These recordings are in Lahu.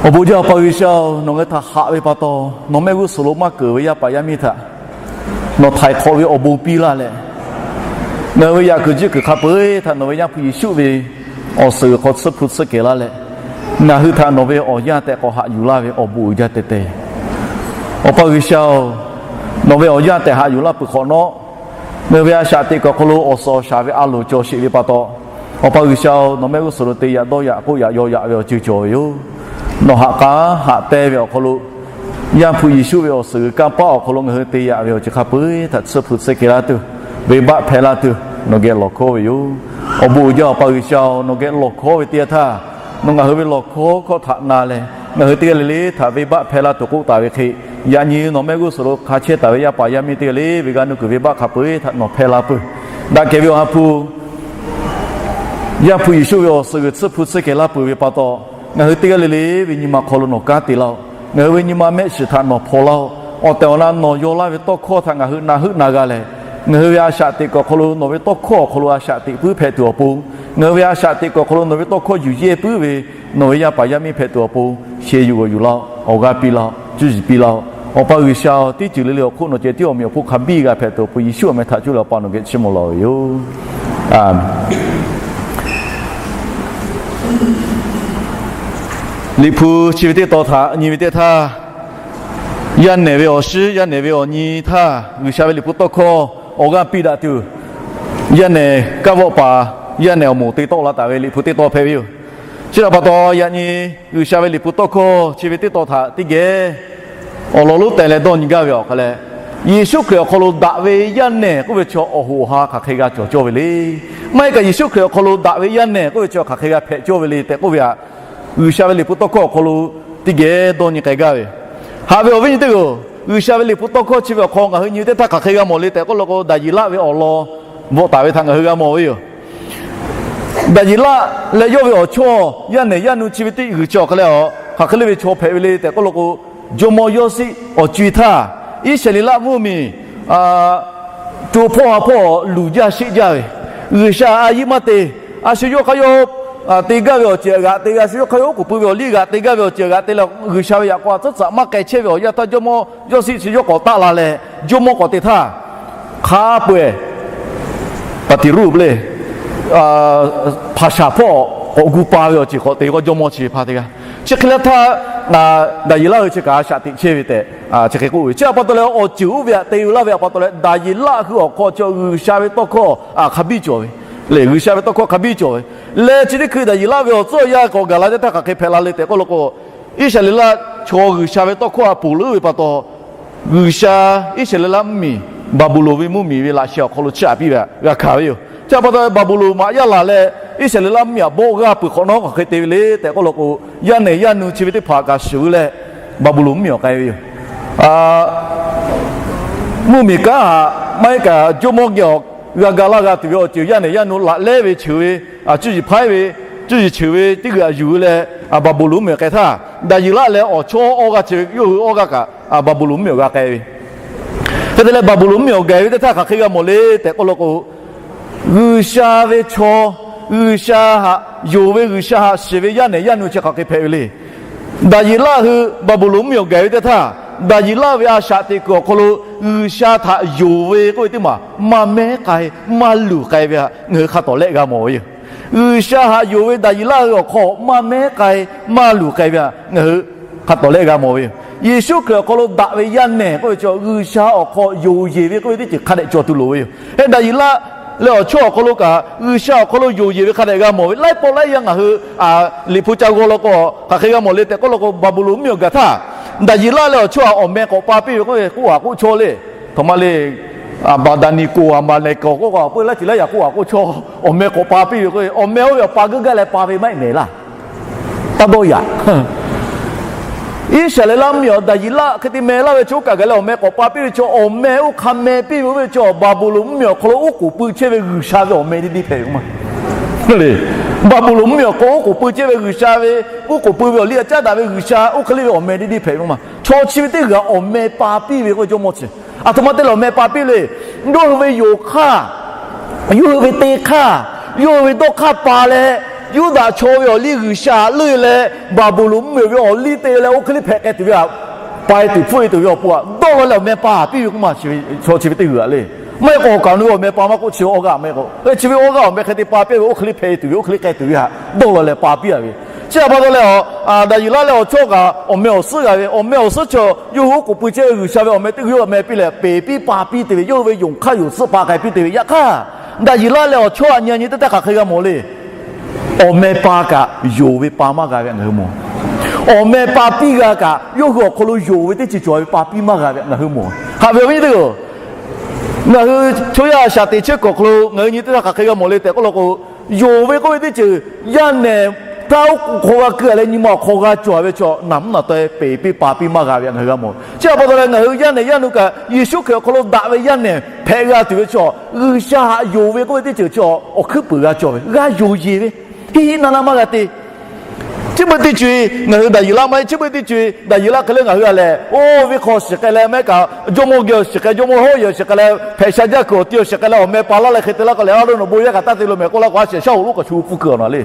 Awˬ bon jaˇ Awˬ pa G'uiˬsha-oˬ, nawˬ ngaˬ hui htaꞈ haꞈ ve pa taw, nawˬ mehˆ g'uˇ suhˍ lo maˇ keunˍ ve yaˇ paˍ yaˇ miˇ htaꞈ nawˬ htaiˍ hk'awꞈ ve awˬ bon piˇ laˇ leh, ngaˬ hui ve yaꞈ kuiˬ jiˆ kuiˬ hk'a peu-eˬ htaꞈ nawˬ ve Yaˇ hpu Yeˍsuˆ ve awˬ suhˍ g'uiˬ hk'aw tsuhˇ hpu tsuhˇ kehˬ laˇ leh, ngaˬ hui htaꞈ nawˬ ve awˬ yanˇ tehꞈ k'awꞈ haꞈ yuˬ laˇ ve awˬ bon uiˍ jaˇ teh teh. Awˬ pa G'uiˬsha-oˬ, nawˬ ve awˬ yanˇ tehꞈ haꞈ yuˬ laˇ peuˬ hk'awꞈ nawˉ, ngaˬ hui ve a shaꞈ teꞈ kuiˬ awˬ hk'aw lo awˬ suhˍ awˬ shaˍ ve a loˍ cawˬ sheˍ ve pa taw, Awˬ pa G'uiˬsha-oˬ, nawˬ mehˆ g'uˇ suhˍ lo te yaꞈ dawˇ yaꞈ k'oˆ yaꞈ yaw yaꞈ ve awˬ ceuˬ cawˬ ve yoˬ. Nawˬ haꞈ k'aˉ haꞈ te ve awˬ hk'aw lo, Yaˇ hpu Yeˍsuˆ ve awˬ suhˍ g'uiˬ kanˇ paˆ awˬ hk'aw lo ngaˬ hui te yaꞈ ve awˬ ceuˬ hk'a peu-eˬ htaꞈ tsuhˇ hpu tsuhˇ kehˬ laˇ tuˬ, venˇbaˆ hpehˇ laˇ tuˬ, nawˬ geh lawˬ hkawˉ ve yoˬ. Awˬ bon uiˍ jaˇ Awˬ pa G'uiˬsha-oˬ, nawˬ geh lawˬ hkawˉ ve teˇ yanˇ htaˇ, nawˬ ngaˬ hui ve lawˬ hkawˉ hkawˇ htaꞈ na leh, ngaˬ hui teˇ g'aˇ le le htaꞈ venˇbaˆ hpehˇ laˇ tuˬ k'oˆ taˍ ve hk'e, yaꞈ nyi nawˬ mehˆ g'uˇ suhˍ lo hk'a chehˇ taˍ ve yaˇ paˍ yaˇ miˇ teˇ g'aˇ le ve g'aˇ nuˇ kuiˬ venˇbaˆ hk'a peu-eˬ htaꞈ nawˬ hpehˇ laˇ peuˬ. Daꞈ kehˬ ve Awˬ ha hpu Yaˇ hpu Yeˍsuˆ ve awˬ suhˍ g'uiˬ tsuhˇ hpu tsuhˇ kehˬ laˇ peuˬ ve pa taw, ngaˬ hui teˇ g'aˇ le le ve nyi ma hk'aw lo nawˬ kanˉ te laˇ-oˆ. Ngaˬ hui ve nyi ma mehˆ shiˍ htaꞈ nawˬ hpaw laˇ-oˆ. Awˬ tehˬ awˬ na nawˬ yaw laˇ ve tawˇ hkawˇ htaꞈ ngaˬ hui na heuˆ na g'a leh, ngaˬ hui ve a shaꞈ teꞈ kuiˬ awˬ hk'aw lo nawˬ ve tawˇ hkawˇ awˬ hk'aw lo a shaꞈ teꞈ puiˉ hpehꞈ tuˬ awˬ pon, ngaˬ hui ve a shaꞈ teꞈ kuiˬ awˬ hk'aw lo nawˬ ve tawˇ hkawˇ yuˬ yehˇ puiˉ ve nawˬ ve yaˇ paˍ yaˇ miˇ hpehꞈ tuˬ awˬ pon, sheh yuˬ g'awˬ yuˬ laˇ-oˆ. Awˬ g'aˇ piˇ laˇ-oˆ. Cuˇ yiˍ piˇ laˇ-oˆ. Awˬ pa G'uiˬsha-oˬ, teˇ ceuˬ le le awˬ hk'oˆ nawˬ ceh tiˉ awˬ meꞈ awˬ hponˇ hk'a biˇ g'a hpehꞈ tuˬ awˬ pon Yeˍsuˆ awˬ meh htaꞈ cuˇ leh Awˬ pa nawˬ geh chiˇ mvuh lawˬ ve yoˬ. Aˬ Liꞈ hpu chi ve teˇ tawn htaꞈ nyi ve teˇ htaˇ, yaˇ nehˬ ve awˬ shiˉ yaˇ nehˬ ve awˬ nyi htaˇ G'uiˬsha ve liꞈ hpu tawˇ hkawˇ awˬ g'aˇ piˇ daꞈ tuˬ, yaˇ nehˬ kanˇ vawˆ paˍ yaˇ nehˬ awˬ moˍ te tawˆ la taˍ ve liꞈ hpu teˇ tawn hpehꞈ ve yoˬ. Chi htaꞈ pa taw, yaꞈ nyi G'uiˬsha ve liꞈ hpu tawˇ hkawˇ chi ve teˇ tawn htaꞈ teˇ geh awˬ lawn lonˉ teh leh dawˇ nyi gaˇ ve awˬ hk'aw leh, Yeˍsuˆ Hkriꞈ awˬ hk'aw lo daꞈ ve yaˇ nehˬ k'oˆ ve chaw awˬ hoꞈ awˬ ha hk'aˬ hk'e g'a cawˬ cawˇ ve le. Maˇ heˆ kaꞈ Yeˍsuˆ Hkriꞈ awˬ hk'aw lo daꞈ ve yaˇ nehˬ k'oˆ ve chaw hk'aˬ hk'e g'a hpehꞈ cawˇ ve le tehꞈ k'oˆ ve htaꞈ G'uiˬsha ve liꞈ hpu tawˇ hkawˇ awˬ hk'aw lo teˇ geh dawˇ nyi k'ai gaˇ ve. Haꞈ ve awˬ viˉ nyi teˇ hpaˍ-oˬ, G'uiˬsha ve liꞈ hpu tawˇ hkawˇ chi ve awˬ hk'aw ngaˬ hui nyi ve teˇ htaˇ hk'aˬ hk'e g'a mawˬ le tehꞈ k'oˆ law k'o, Daˍyeˍlaˆ ve awˬ lawn bvuhꞈ taˍ ve htaꞈ ngaˬ hui g'a mawˬ ve yoˬ. Daˍyeˍlaˆ leh yawˇ ve awˬ chawˇ yaˇ nehˬ yaˇ nu chi ve teˇ g'uiˬ chi awˬ hk'aw leh a hk'aˬ hk'e le ve chaw hpehꞈ ve le tehꞈ k'oˆ law k'o, jawˇmawˇ Yawˇsiˆ awˬ co-e htaˇ, Iˉsaˍreˍlaˆ mvuhˇmiˬ co hpawˇ ha hpawˇ luˬ jaˇ sheˆ jaˇ ve, G'uiˬsha a yiˇ maˇ te, a shu yawˇ hk'aˇ yawˇ te gaˇ ve awˬ ceuˬ g'aꞈ te, a shu yawˇ hk'aˇ yawˇ oˉ k'oˍ pui ve awˬ liˇ g'aꞈ te gaˇ ve awˬ ceuˬ g'aꞈ te leh, G'uiˬsha ve yaꞈ k'aw a tcuhˉ tcuhꞈ maˇ k'ai chehˇ ve awˬ yanˇ htaˇ jawˇmawˇ Yawˇsiˆ chi yawˇ k'awꞈ taˆ la leh, jawˇmawˇ k'awꞈ te htaˇ, hk'a peu-eˬ paˍtiˍruˆ le, hpaˍ shaˍ hpawˇ k'awꞈ gu pa ve awˬ ceuˬ k'awꞈ te k'o jawˇmawˇ chi hpa teˇ g'aˇ. Chi hk'e le htaˇ, Daˍyeˍlaˆ hui chi kaꞈ a shaꞈ teꞈ chehˇ ve tehꞈ chi hk'e k'oˆ ve. Chi htaꞈ pa taw leh awˬ ceuˬ oˇ ve htaꞈ te uiˍ laˇ ve htaꞈ pa taw leh Daˍyeˍlaˆ hui awˬ hk'aw chi G'uiˬsha ve tawˇ hkawˇ hk'a biˇ cawˬ ve le. G'uiˬsha ve tawˇ hkawˇ hk'a biˇ cawˬ ve leh, chi teˇ hkui Daˍyeˍlaˆ ve awˬ tcuhˉ awˬ yanˇ k'awꞈ gaˬ la teˇ htaˇ hk'aˬ hk'e hpehꞈ la le tehꞈ k'oˆ law k'o, Iˉsaˍreˍlaˆ chaw G'uiˬsha ve tawˇ hkawˇ htaꞈ ponˬ leuˉ ve pa taw, G'uiˬsha Iˉsaˍreˍlaˆ mvuhˇmiˬ Baˍbuˍlonˍ ve mvuhˇmiˬ ve laꞈ sheh awˬ hk'aw lo chiˇ aꞈ piˇ ve htaꞈ g'a hkanˍ ve yoˬ. Chi htaꞈ pa taw Baˍbuˍlonˍ maꞈ yaˇ laˬ leh, Iˉsaˍreˍlaˆ mvuhˇmiˬ htaꞈ bawˆ g'aˇ peuˬ hk'awꞈ nawˉ hk'aˬ hk'e te ve le tehꞈ k'oˆ law k'o, yaˇ nehˬ yaˇ nu chi ve teˇ hpaˍ kaꞈ shiˍ veu leh Baˍbuˍlonˍ mvuhˇmiˬ awˬ k'ai ve yoˬ. Mvuhˇmiˬ kanˉ htaꞈ maˇ heˆ kaꞈ jawˇmawˇ geh awˬ g'a ga laˇ g'a tuˬ ve awˬ ceuˬ yaˇ nehˬ yaˇ nu laꞈ lehˉ ve cheuˬ ve, cuˇ yiˍ hpaiˉ ve, cuˇ yiˍ cheuˬ ve teˇ g'uiˬ htaꞈ yuˬ veu leh, Baˍbuˍlonˍ mvuhˇmiˬ awˬ k'ai htaˇ, Daˍyeˍlaˆ leh awˬ chawˇ awˇ g'aˇ chi ve yawˇ hui awˇ g'aˇ kaꞈ Baˍbuˍlonˍ mvuhˇmiˬ awˬ g'a k'ai ve. Hk'e te leh Baˍbuˍlonˍ mvuhˇmiˬ awˬ gaˬ ve teˇ htaˇ hk'aˬ hk'e g'a mawˬ le tehꞈ k'oˆ law k'o, G'uiˬsha ve chaw, G'uiˬsha htaꞈ yonˍ ve, G'uiˬsha htaꞈ shiˍ ve yaˇ nehˬ yaˇ nu chi hk'aˬ hk'e hpehꞈ ve le. Daˍyeˍlaˆ hui Baˍbuˍlonˍ mvuhˇmiˬ awˬ gaˬ ve teˇ htaˇ, Daˍyeˍlaˆ ve a shaꞈ teꞈ kuiˬ awˬ hk'aw lo G'uiˬsha htaꞈ yonˍ ve k'oˆ ve teˇ maˬ maˇ mehˉ k'ai, maˇ luˬ k'ai ve htaꞈ ngaˬ hui hk'a tawˍ lehˆ g'a mawˬ ve yoˬ. G'uiˬsha htaꞈ yonˍ ve Daˍyeˍlaˆ hui awˬ hk'aw maˇ mehˉ k'ai, maˇ luˬ k'ai ve htaꞈ ngaˬ hui hk'a tawˍ lehˆ g'a mawˬ ve yoˬ. Yeˍsuˆ Hkriꞈ awˬ hk'aw lo daꞈ ve yaˇ nehˬ k'oˆ ve chi G'uiˬsha awˬ hk'aw yonˍ yeˬ ve k'oˆ ve teˇ ceuˬ hk'a dehꞈ cawˬ tuˬ loˍ ve yoˬ. Hk'e Daˍyeˍlaˆ leh awˬ chawˇ awˬ hk'aw lo kaꞈ G'uiˬsha awˬ hk'aw lo yonˍ yeˬ ve hk'a dehꞈ g'a mawˬ ve. Laiˉ pawˆ laiˉ yaˇ ngaˬ hui Liꞈ hpu ca g'aw law k'o hk'aˬ hk'e g'a mawˬ le tehꞈ k'oˆ law k'o, Baˍbuˍlonˍ mvuhˇmiˬ awˬ gaˬ htaˇ, Daˍyeˍlaˆ leh awˬ chawˇ htaꞈ awˬ meh k'awꞈ pa piˇ ve k'oˆ ve k'oˆ aꞈ k'oˆ chaw le. Htoꞈ ma le, Baˍdaˍniˍkoˍ, Aˍmaˍleˍkiˍ k'oˆ k'o, peuˬ laˇ ceuˬ laˇ yaꞈ k'oˆ aꞈ k'oˆ chaw, awˬ meh k'awꞈ pa piˇ ve k'oˆ ve, awˬ meh oˇ ve awˬ pa geuˆ gaˇ leh pa ve maˇ heˆ mehˍ laˇ. Taˇ dawˇ yaꞈ. Iˉsaˍreˍlaˆ mvuhˇmiˬ awˬ Daˍyeˍlaˆ hk'e te meh laˇ ve chaw oˇ kaꞈ gaˬ leh awˬ meh k'awꞈ pa piˇ ve chaw, awˬ meh oˇ hk'a meh piˇ ve oˇ ve chaw, Baˍbuˍlonˍ mvuhˇmiˬ awˬ hk'aw lo oˉ k'oˍ pui chehˇ ve G'uiˬsha ve awˬ meh teˇ deˇ hpehꞈ ve k'o ma. Baˍbuˍlonˍ mvuhˇmiˬ awˬ hk'aw oˉ k'oˍ pui chehˇ ve G'uiˬsha ve, oˉ k'oˍ pui ve awˬ liˇ a caˉ daꞈ ve G'uiˬsha oˇ hk'e le ve awˬ meh teˇ deˇ hpehꞈ ve k'o ma. Chaw chi ve teˇ g'aˇ awˬ meh pa piˇ ve k'oˆ ve cawˇ mawˇ chi. Aˬ htoꞈ ma te leh awˬ meh pa piˇ le. Yawˇ hui ve yonˍ hk'aˇ, yawˇ hui ve te hk'aˇ, yawˇ hui ve dawˇ hk'aˇ pa leh, Yuˇdaꞈ chaw ve awˬ liˇ G'uiˬsha leuˆ leh, Baˍbuˍlonˍ mvuhˇmiˬ ve awˬ liˇ te leh oˇ hk'e le hpehꞈ k'ai tuˬ ve htaꞈ, pa e tuˬ hpfuhˆ e tuˬ ve awˬ pon htaꞈ dawˇ law leh awˬ meh pa piˇ ve k'oˆ ma. Chaw chi ve teˇ g'aˇ le. Maˇ heˆ k'o awˬ kaˍ awˬ nu ve awˬ meh pa maˇ k'oˆ, chi ve awˇ g'aˇ awˬ meh, chi ve awˇ g'aˇ awˬ meh hk'e te pa piˇ ve oˇ hk'e le hpehꞈ e tuˬ ve, oˇ hk'e le k'ai tuˬ ve htaꞈ dawˇ law leh pa piˇ a ve. Chi htaꞈ pa taw leh, Daˍyeˍlaˆ leh awˬ chawˇ kaꞈ awˬ meh awˬ suhˉ g'a ve, awˬ meh awˬ suhˉ chaw yawˇ hui oˉ k'oˍ pui chehˇ ve G'uiˬsha ve awˬ meh teˇ g'aˇ awˬ meh piˇ leh peˍ piˇ pa piˇ te ve, yawˇ hui ve yonˍ hk'aˇ yonˍ tcuhˆ pa k'ai piˇ te ve. Yaꞈ hk'aˇ, Daˍyeˍlaˆ leh awˬ chawˇ a nyi a nyi teˇ htaˇ hk'aˬ hk'e g'a mawˬ le. Awˬ meh pa kaꞈ yonˍ ve pa maˇ g'a ve htaꞈ ngaˬ hui mawˬ. Awˬ meh pa piˇ g'a kaꞈ yawˇ hui awˬ hk'aw lo yonˍ ve teˇ ceuˬ cawˬ ve pa piˇ maˇ g'a ve htaꞈ ngaˬ hui mawˬ. Haꞈ ve awˬ viˉ nyi teˇ hpaˍ-oˬ, ngaˬ hui chaw yaˇ a shaꞈ teꞈ chehˇ kuiˬ awˬ hk'aw lo ngaˬ hui nyi teˇ htaˇ hk'aˬ hk'e g'a mawˬ le tehꞈ k'oˆ law k'o, yonˍ ve k'oˆ ve teˇ ceuˬ yaˇ nehˬ htaˇ oˉ k'oˍ hk'aw g'a keu a leh nyi ma awˬ hk'aw g'a cawˬ ve chaw naˬ mvuhˇ naˬ taweh peˍ piˇ pa piˇ maˇ g'a ve htaꞈ ngaˬ hui g'a mawˬ. Chi htaꞈ pa taw leh ngaˬ hui yaˇ nehˬ yaˇ nu kaꞈ Yeˍsuˆ Hkriꞈ awˬ hk'aw lo daꞈ ve yaˇ nehˬ hpehꞈ g'a tuˬ ve chaw, G'uiˬsha htaꞈ yonˍ ve k'oˆ ve teˇ ceuˬ chaw awˬ hkuiˉ puiˍ g'a cawˬ ve, g'aˇ yoˬ yeˬ ve, hiˆ hiˆ naˇ naˇ maˇ g'a te. Chi beuꞈ teˇ ceuˬ ngaˬ hui Daˍyeˍlaˆ maˇ heˆ, chi beuꞈ teˇ ceuˬ Daˍyeˍlaˆ hk'e le ngaˬ hui a lehˬ, oˇ ve hk'aw shiˍ k'ai leh mehˉ kaꞈ jawˇmawˇ geh awˬ shiˍ k'ai, jawˇmawˇ hawˉ yehˬ awˬ shiˍ k'ai leh, hpehꞈ sha jaˇ kuiˬ awˬ ti awˬ shiˍ k'ai leh awˬ meh pa laˇ leh hk'e te laˇ k'o leh, a lo nawˬ bon yaˇ kaꞈ taˇ te lo mehˍ k'oˆ laˇ k'o, a shehˍ shaˉ hoꞈ lonˉ k'awꞈ shu pfuhˇ keu awˬ naˬ le.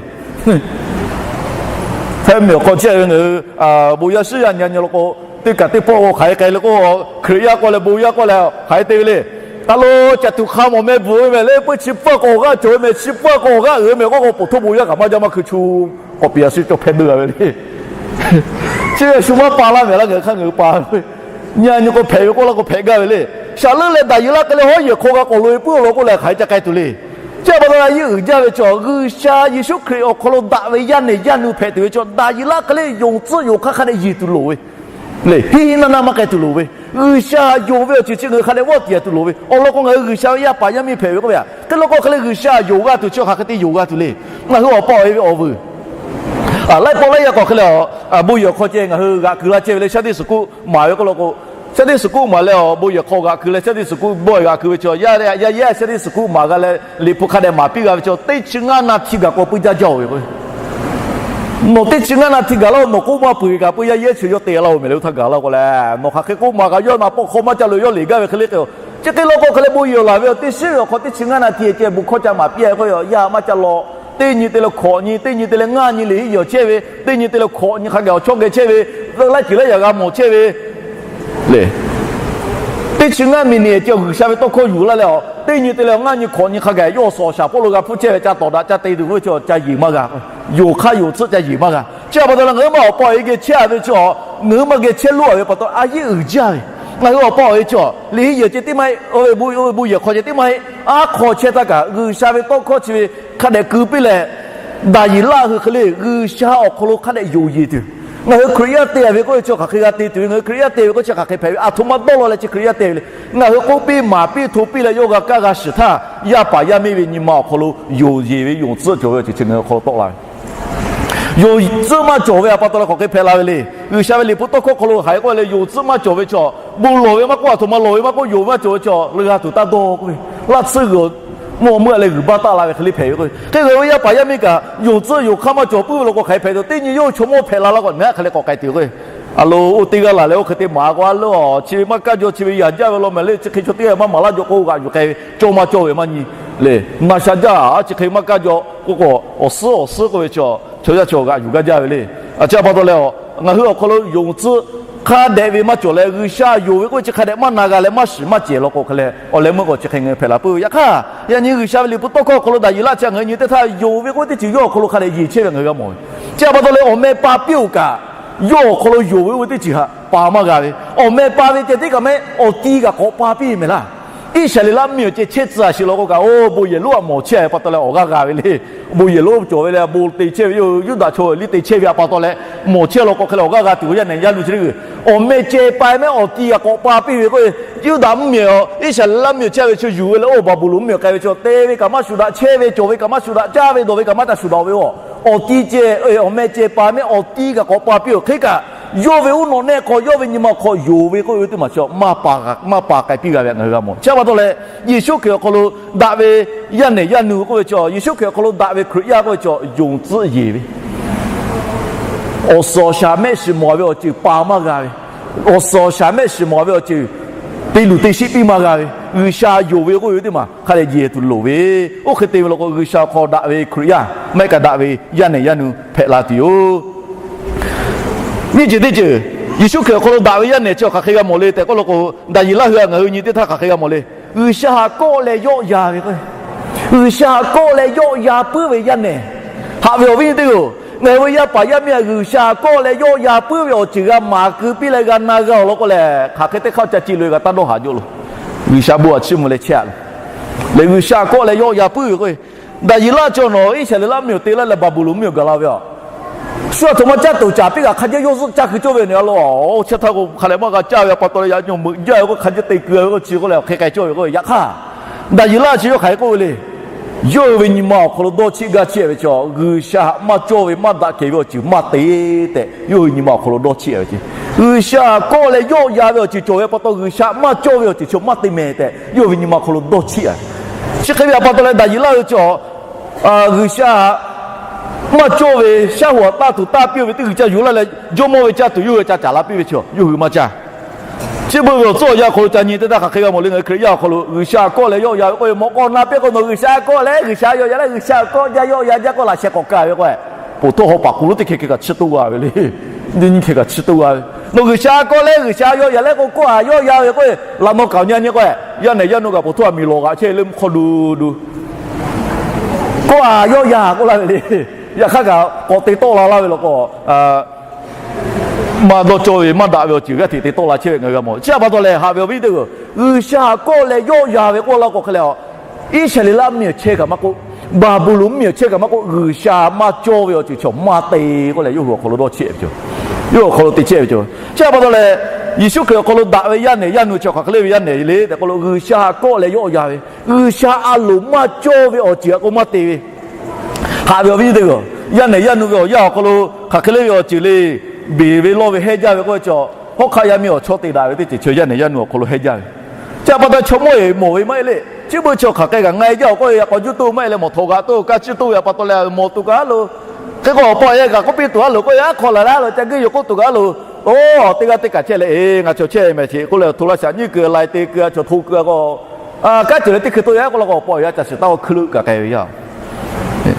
Hpehꞈ mehˬ awˬ hk'aw chehˇ ve ngaˬ hui bon yaˇ shiˉ yaˇ nyi nyi law k'o, teˇ kaꞈ teˇ pawˆ k'o hk'aˬ hk'e k'ai le k'o, Hkriꞈ yaˇ k'oˆ leh bon yaˇ k'oˆ leh hk'aˬ hk'e te ve le. A lo, caˬ tuˬ hk'a mawˬ meh bvuhꞈ ve mehˍ le, peuˇ chi pfuhˇ k'awꞈ g'aˇ cawˬ ve mehˍ, chi pfuhˇ k'awꞈ g'aˇ uiˍ ve mehˍ k'oˆ k'o, poˬ htoˇ bon yaˇ kaꞈ maˇ jaˇ maˇ hkui chu k'awꞈ piˍ a shu cawˬ hpehˇ deuˇ a ve le. Chi ve shu maˇ pa laˇ mehˍ laˇ ngaˬ hui hk'aˇ ngaˬ hui pa ve. Nyi a nyi k'o hpehꞈ ve k'oˆ laˇ k'o hpehꞈ gaˇ ve le. Shaˍ leuˆ leh Daˍyeˍlaˆ hk'e le hawˉ yehˬ hk'aw g'a k'awꞈ loꞈ e puiˉ law k'oˆ leh hk'aˬ hk'e ca k'ai tuˬ le. Chi htaꞈ pa taw leh a yeˇ uiˍ jaˇ ve chaw, G'uiˬsha Yeˍsuˆ Hkriꞈ awˬ hk'aw lo daꞈ ve yaˇ nehˬ yaˇ nu hpehꞈ tuˬ ve chaw, Daˍyeˍlaˆ hk'e le yonˍ tcuhˆ yonˍ hk'aˇ hk'a dehꞈ yeˬ tuˬ loˍ ve le. Hiˆ hiˆ naˇ naˇ maˇ k'ai tuˬ loˍ ve. G'uiˬsha yonˍ ve awˬ ceuˬ chi ngaˬ hui hk'a dehꞈ vawˆ tiˍ a tuˬ loˍ ve. Awˬ lawn k'o ngaˬ hui G'uiˬsha ve yaˇ paˍ yaˇ miˇ hpehꞈ ve k'oˆ ve htaꞈ hk'e law k'o hk'e le G'uiˬsha yonˍ g'a tuˬ chi hk'aˬ hk'e te yonˍ g'a tuˬ le. Ngaˬ hui awˬ pa awˬ e ve awˬ vuiˬ laiˉ pawˆ laiˉ yaˇ k'awꞈ hk'e le, bon yehˬ hk'aw ceh ngaˬ hui g'aꞈ keu la ceh ve le, Sunday school maˍ ve k'oˆ law k'o, Sunday school maˍ leh awˬ bon yehˬ hk'aw g'aꞈ keu leh Sunday school bawehˬ g'aꞈ keu ve chaw, yaˇ yaˇ Sunday school maˍ g'a leh Liꞈ hpu hk'a dehꞈ maˍ piˇ g'a ve chaw, teˇ chi ngaˇ naˇ hti gaˬ k'awꞈ puiˉ jaˇ jaˇ-oˬ ve k'o, nawˬ teˇ chi ngaˇ naˇ hti gaˬ laˇ-oˬ, nawˬ k'oˆ maˇ peuˬ ve kaꞈ puiˉ yaˇ yehˉ chi yawˇ te laˇ-oˬ mehˍ le, oˇ htaˇ gaˬ laˇ k'o leh, nawˬ hk'aˬ hk'e k'oˆ maˍ kaꞈ yawˇ naˍ pawˆ hk'aw maˇ ca loꞈ yawˇ leˬ gaˇ ve hk'e le k'o, chi hk'e law k'o hk'e leh bon yehˬ laˬ ve awˬ teˇ shiˉ ve awˬ hk'aw teˇ chi ngaˇ naˇ hti ceh bon hkawˇ ca maˍ piˇ a k'o, yaˇ maˇ ca law. Teˇ nyi te leh hkawꞈ nyi, teˇ nyi te leh ngaˇ nyi leˬ hiˆ yehˬ chehˇ ve, teˇ nyi te leh hkawꞈ nyi hk'a gaˬ awˬ chawˇ geh chehˇ ve, laiˉ ceuˬ laiˉ yaꞈ g'a mawˬ chehˇ ve le. Teˇ chi ngaˇ miˬniꞈ ceh G'uiˬsha ve tawˇ hkawˇ yuˬ laˇ leh a, teˇ nyi te leh ngaˇ nyi hkawꞈ nyi hk'a gaˬ yawˇ awˬ suhˍ awˬ shaˍ hpawˇ lo g'a hpfuhˇ chehˇ ve, ca tawˍ daꞈ ca te tuˬ k'oˆ ve chi ca yeˬ maˇ g'a. Yonˍ hk'aˇ yonˍ tcuhˆ ca yeˬ maˇ g'a. Chi htaꞈ pa taw leh ngaˬ hui ma awˬ pa awˬ e geh chehˇ a ve chi, ngaˬ hui ma geh chehˇ loˉ a ve pa taw a yeˇ uiˍ jaˇ ve. Ngaˬ hui awˬ pa awˬ e chi, leˬ hiˆ yehˬ ceh teˇ maˇ heˆ, bon yehˬ hk'aw ceh teˇ maˇ heˆ, aˉ hk'aw chehˇ htaˇ kaꞈ G'uiˬsha ve tawˇ hkawˇ chi ve hk'a dehꞈ keu piˇ leh, Daˍyeˍlaˆ hui hk'e le G'uiˬsha awˬ hk'aw lo hk'a dehꞈ yonˍ yeˬ tuˬ. Ngaˬ hui Hkriꞈ yaˇ te a ve k'oˆ ve chi hk'aˬ hk'e g'a te tuˬ ve, ngaˬ hui Hkriꞈ yaˇ te ve k'oˆ chi hk'aˬ hk'e hpehꞈ ve, aˬ htoꞈ ma dawˇ law leh chi Hkriꞈ yaˇ te ve le. Ngaˬ hui k'oˆ piˇ maˍ piˇ hto piˇ leh yawˇ g'a kaˇ g'a shiˍ htaˇ, yaˇ paˍ yaˇ miˇ ve nyi ma awˬ hk'aw lo yonˍ yeˬ ve yonˍ tcuhˆ cawˬ ve awˬ ceuˬ chi ngaˬ hui awˬ hk'aw lo tawˆ la ve. Yonˍ tcuhˆ maˇ cawˬ ve htaꞈ pa taw leh hk'aˬ hk'e hpehꞈ la ve le. G'uiˬsha ve Liꞈ hpu tawˇ hkawˇ hk'aw lo hk'aˬ hk'e k'oˆ ve le, yonˍ tcuhˆ maˇ cawˬ ve chaw, bon lawˬ ve maˇ k'oˆ, aˬ htoꞈ ma lawˬ ve maˇ k'oˆ, yonˍ ve maˇ cawˬ ve chaw, leuˬ g'a tuˬ taˇ dawˇ k'oˆ ve, laˇ tsuhˇ g'uiˬ mvuhˇ mvuhˇ leh g'uiˬ baˇ taˆ la ve hk'e le hpehꞈ ve k'o, hk'e g'a ve yaˇ paˍ yaˇ miˇ kaꞈ yonˍ tcuhˆ yonˍ hk'aˇ maˇ cawˬ puiˉ ve law k'o hk'aˬ hk'e hpehꞈ tuˬ, teˇ nyi yawˇ hui chaw mawˇ hpehꞈ la laˇ k'o, naˉ hk'e leh k'awꞈ k'ai tuˬ k'o, a lo oˇ teˇ g'aˇ laˬ leh oˇ hk'e te maˍ k'o, a lo chi ve maˇ kaˇ jaw, chi ve yaꞈ jaˇ ve law mehˍ le, chi hk'e chaw teˇ g'aˇ maˇ maˍ laˇ jaw k'o, g'aꞈ yuˬ k'ai ve, cawˇ maˇ cawˇ ve maˇ nyi le. Naˬ sha jaˇ, chi hk'e maˇ kaˇ jaw k'oˆ k'o, awˬ suhˉ awˬ suhˉ k'oˆ ve chaw, chaw yaˇ chaw g'aꞈ yuˬ gaˇ jaˇ ve le. Chi htaꞈ pa taw leh, ngaˬ hui awˬ hk'aw lo yonˍ tcuhˆ hk'a dehꞈ ve maˇ cawˬ leh, G'uiˬsha yonˍ ve k'oˆ ve chi hk'a dehꞈ maˇ na g'a leh maˇ shiˍ maˇ cehˬ law k'o hk'e leh, awˬ leh meuˇ k'o chi hk'e ngaˬ hui hpehꞈ la puiˉ ve. Yaꞈ hk'aˇ, yaꞈ nyi G'uiˬsha ve Liꞈ hpu tawˇ hkawˇ awˬ hk'aw lo Daˍyeˍlaˆ chi ngaˬ hui nyi teˇ htaˇ yonˍ ve k'oˆ ve teˇ ceuˬ yawˇ awˬ hk'aw lo hk'a dehꞈ yeˬ chehˇ ve ngaˬ hui g'a mawˬ ve. Chi htaꞈ pa taw leh awˬ meh pa piˇ-oˬ kaꞈ, yawˇ awˬ hk'aw lo yonˍ ve oˇ ve teˇ ceuˬ htaꞈ pa maˇ g'a ve. Awˬ meh pa ve ceh tiˉ kaꞈ mehˆ awˬ ti kaꞈ k'awꞈ pa piˇ mehˍ laˇ. Iˉsaˍreˍlaˆ miˬ awˬ ceh chehˇ tcuh a sheˍ law k'o kaꞈ, oˇ bon yehˬ lonˉ a mawˬ chehˇ ve pa taw leh awˬ g'aˇ g'a ve le. Bon yehˬ lonˉ cawˬ ve leh bon te chehˇ ve, Yuˇdaꞈ chaw liˇ te chehˇ ve htaꞈ pa taw leh mawˬ chehˇ law k'o hk'e leh awˬ g'aˇ g'a tuˬ yaˇ nehˬ yaˇ nu chi le g'uiˬ. Awˬ meh ceh pa mehˆ awˬ ti kaꞈ k'awꞈ pa piˇ ve k'o, Yuˇdaꞈ mvuhˇmiˬ Iˉsaˍreˍlaˆ mvuhˇmiˬ chehˇ ve chaw yuˬ ve leh oˇ Baˍbuˍlonˍ mvuhˇmiˬ k'ai ve chaw te ve kaꞈ maˇ shuˍ daꞈ, chehˇ ve cawˬ ve kaꞈ maˇ shuˍ daꞈ, caˇ ve dawˬ ve kaꞈ maˇ ca shuˍ daꞈ ve a. Awˬ ti ceh, awˬ meh ceh pa mehˆ awˬ ti kaꞈ k'awꞈ pa piˇ-oˬ hk'e kaꞈ, Yawˇ ve uˉ nawꞈ nehˆ hk'aw, yawˇ ve nyi ma hk'aw yonˍ ve k'oˆ ve teˇ maˬ chi maˇ pa k'ai piˇ g'a ve ngaˬ hui g'a mawˬ. Chi pa taw leh, Yeˍsuˆ Hkriꞈ awˬ hk'aw lo daꞈ ve yaˇ nehˬ yaˇ nu k'oˆ ve chi, Yeˍsuˆ Hkriꞈ awˬ hk'aw lo daꞈ ve Hkriꞈ yaˇ k'oˆ ve chi, yonˍ tcuhˆ yeˬ ve, awˬ suhˍ awˬ shaˍ mehˆ shiˍ mawˬ ve awˬ ceuˬ pa maˇ g'a ve, awˬ suhˍ awˬ shaˍ mehˆ shiˍ mawˬ ve awˬ ceuˬ te luˬ te sheˆ piˇ maˇ g'a ve, G'uiˬsha yonˍ ve k'oˆ ve teˇ maˬ hk'a dehꞈ yeˬ tuˬ loˍ ve, oˇ hk'e te ve law k'o, G'uiˬsha awˬ hk'aw daꞈ ve Hkriꞈ yaˇ maˇ heˆ kaꞈ daꞈ ve yaˇ nehˬ yaˇ nu hpehꞈ la tuˬ yoˬ. Nyiˇ ceuˬ teˇ ceuˬ, Yeˍsuˆ Hkriꞈ awˬ hk'aw lo daꞈ ve yaˇ nehˬ chi hk'aˬ hk'e g'a mawˬ le tehꞈ k'oˆ law k'o, Daˍyeˍlaˆ hui htaꞈ ngaˬ hui nyi teˇ htaˇ hk'aˬ hk'e g'a mawˬ le. G'uiˬsha htaꞈ kawˆ leh yawˆ yan ve k'o, G'uiˬsha htaꞈ kawˆ leh yawˆ yan puiˉ ve yaˇ nehˬ, haꞈ ve awˬ viˉ nyi teˇ hpaˍ-oˬ, ngaˬ hui ve yaˇ paˍ yaˇ miˇ htaꞈ G'uiˬsha htaꞈ kawˆ leh yawˆ yan puiˉ ve awˬ ceuˬ g'a maˍ keu piˇ leh g'a na g'a awˬ lawn k'o lehˬ, hk'aˬ hk'e teˇ hk'aˇ ca ci loꞈ-e kaꞈ taˇ dawˇ haˍ jaw loˬ. G'uiˬsha bon htaꞈ chiˇ mvuh leh chehˇ-a loˬ. Lehˬ G'uiˬsha htaꞈ kawˆ leh yawˆ yan puiˉ ve k'o, Daˍyeˍlaˆ chi nawˬ Iˉsaˍreˍlaˆ mvuhˇmiˬ te laˇ leh Baˍbuˍlonˍ mvuhˇmiˬ gaˬ la ve a, shu aˬ htoꞈ ma caˇ tuˬ caˍ piˇ kaꞈ hk'a jehˇ yawˇ zuhˆ caˇ hkui cawˇ ve nawˬ a lo, chi htaˇ k'o hk'a dehꞈ maˇ g'a caˇ ve a pa taw leh yaꞈ nyi meuꞈ jaˇ ve k'o hk'a jehˇ te keu ve k'o chi k'oˆ leh hk'e k'ai cawˇ ve k'o, yaꞈ hk'aˇ Daˍyeˍlaˆ chi yawˇ hk'aˬ hk'e k'oˆ ve le. Yawˇ hui ve nyi ma awˬ hk'aw lo dawˇ cheˆ gaˇ chehˇ ve chi, G'uiˬsha htaꞈ maˇ cawˇ ve maˇ daꞈ kehˬ ve awˬ ceuˬ maˇ te tehꞈ yawˇ hui nyi ma awˬ hk'aw lo dawˇ cheˆ ve ce. G'uiˬsha htaꞈ kawˆ leh yawˆ yan ve awˬ ceuˬ cawˬ ve pa taw G'uiˬsha htaꞈ maˇ cawˇ ve awˬ ceuˬ chi maˇ te mehˍ tehꞈ yawˇ hui ve nyi ma awˬ hk'aw lo dawˇ cheˆ-a. Chi hk'e ve a pa taw leh Daˍyeˍlaˆ hui chi G'uiˬsha htaꞈ maˇ cawˇ ve shaˉ hoꞈ htaꞈ taˇ tuˬ taˇ piˇ-oˬ ve teˇ g'uiˬ ca yuˬ laˇ leh, jawˇmawˇ ve caˇ tuˬ yawˇ hui ca caˍ la piˇ ve chi yawˇ hui maˇ caˇ. Chi beuꞈ ve awˬ tcuhˉ awˬ yanˇ awˬ hk'aw lo ca nyi teˇ htaˇ hk'aˬ hk'e g'a mawˬ le, ngaˬ hui Hkriꞈ yaˇ awˬ hk'aw lo G'uiˬsha htaꞈ kawˆ leh yawˆ yan ve k'oˆ ve mawꞈ k'aw na piˇ k'o, nawˬ G'uiˬsha htaꞈ kawˆ leh G'uiˬsha yawˆ yan leh G'uiˬsha htaꞈ kawˆ jaˇ yawˆ yan jaˇ k'oˆ laꞈ sheh k'awꞈ ka ve k'o, poˬ htaˇ haw paˍ k'oˍ lonˉ teˇ hkeh hkeh kaꞈ chiˇ toˆ g'a ve le. Nyi nyi hkeh kaꞈ chiˇ toˆ g'a ve. Nawˬ G'uiˬsha htaꞈ kawˆ leh G'uiˬsha yawˆ yan leh k'o, kawˆ-a yawˆ yan ve k'o, laꞈ naw kaoˬ nyi nyi k'o, yaˇ nehˬ yaˇ nu kaꞈ poˬ htaˇ a miˬ lawˬ g'aꞈ chehˇ le mvuhˇ hk'aw du du, kawˆ-a yawˆ yan k'oˆ laˇ ve le. Yaꞈ hk'aˇ kaꞈ k'awꞈ te tawˆ la laˇ ve law k'o, maˇ dawˇ cawˇ ve maˇ daꞈ ve awˬ ceuˬ g'aˇ hteꞈ te tawˆ la chehˇ ve ngaˬ hui g'a mawˬ. Chi a pa taw leh haꞈ ve awˬ viˉ teˇ hpaˍ-oˬ, G'uiˬsha htaꞈ kawˆ leh yawˆ yan ve k'oˆ laˇ k'o hk'e leh, Iˉsaˍreˍlaˆ mvuhˇmiˬ chehˇ kaꞈ maˇ k'oˆ, Baˍbuˍlonˍ mvuhˇmiˬ chehˇ kaꞈ maˇ k'oˆ, G'uiˬsha maˇ cawˇ ve awˬ ceuˬ chi maˇ te k'oˆ leh yawˇ hui awˬ hk'aw lo dawˇ cheˆ ve yoˬ. Yawˇ hui awˬ hk'aw lo te chehˇ ve yoˬ. Chi a pa taw leh, Yeˍsuˆ Hkriꞈ awˬ hk'aw lo daꞈ ve yaˇ nehˬ yaˇ nu chi hk'aˬ hk'e le ve yaˇ nehˬ le tehꞈ k'oˆ lo, G'uiˬsha htaꞈ kawˆ leh yawˆ yan ve, G'uiˬsha a loˍ maˇ cawˇ ve awˬ ceuˬ a k'o maˇ te ve. Haꞈ ve awˬ viˉ teˇ hpaˍ-oˬ, yaˇ nehˬ yaˇ nu ve awˬ yanˇ awˬ hk'aw lo hk'aˬ hk'e le ve awˬ ceuˬ le, beˬ ve lawˇ ve hehnˇ jaˇ ve k'oˆ ve chi, hawˉ hk'aˆ yaˇ miˇ awˬ chawˇ te daꞈ ve teˇ ceuˬ chaw yaˇ nehˬ yaˇ nu awˬ hk'aw lo hehnˇ jaˇ ve. Chi a pa taw chaw mawˇ-e mawˬ ve maˇ heˆ le. Chi beuꞈ chi hk'aˬ hk'e kaꞈ nga-e jaˇ awˬ k'oˆ ve, yaꞈ k'aw juˇ toˆ maˇ heˆ leh mawˬ htawnˍ g'aꞈ toˆ kaˇ ciˇ toˆ ve a pa taw leh mawˬ tuˬ kaꞈ a loˍ. Hk'e k'o awˬ pa awˬ e kaꞈ k'oˆ piˇ tuˬ a loˍ k'oˆ ve, aˉ hk'aw laˬ leh a loˍ ca guiˇ yoˬ k'oˆ tuˬ kaꞈ a loˍ. Oˬ, teˇ g'aˇ teˇ kaꞈ chehˇ leh, e, ngaˬ chaw chehˇ mehˍ chi k'oˆ leh hto laˇ shaꞈ nyiˇ keu lai te keu a chaw hto keu a k'o, kanˉ ceuˬ leh teˇ hkui toˆ yaˇ k'oˆ la k'o, awˬ pa awˬ e a caˬ shiˍ taˇ k'o hkui leuˆ kaꞈ k'ai ve yaˇ.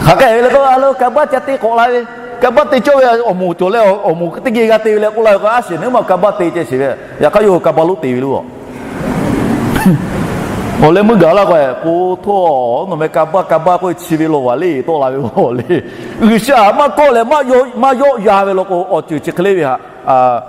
Hk'aˬ hk'e ve le k'o, a lo kanˇ baˆ ca te k'awꞈ la ve, kanˇ baˆ te cawˇ ve awˬ moˍ cawˬ leh awˬ moˍ teˇ geh g'a te ve leh k'oˆ la ve k'o, a shiˍ neˉ maˇ kanˇ baˆ te ceh shiˍ ve, yaꞈ hk'aˇ yawˇ hui kanˇ baˆ lonˉ te ve lo. Awˬ leh meuˇ gaˬ laˇ k'o, k'o htawˇ nawˬ meh kanˇ baˆ kanˇ baˆ k'oˆ ve chi ve lawˬ vaˬ le tawˆ la ve a le. G'uiˬsha htaꞈ maˇ kawˆ leh maˇ yawˆ yan ve law k'o, awˬ ceuˬ chi hk'e le ve htaꞈ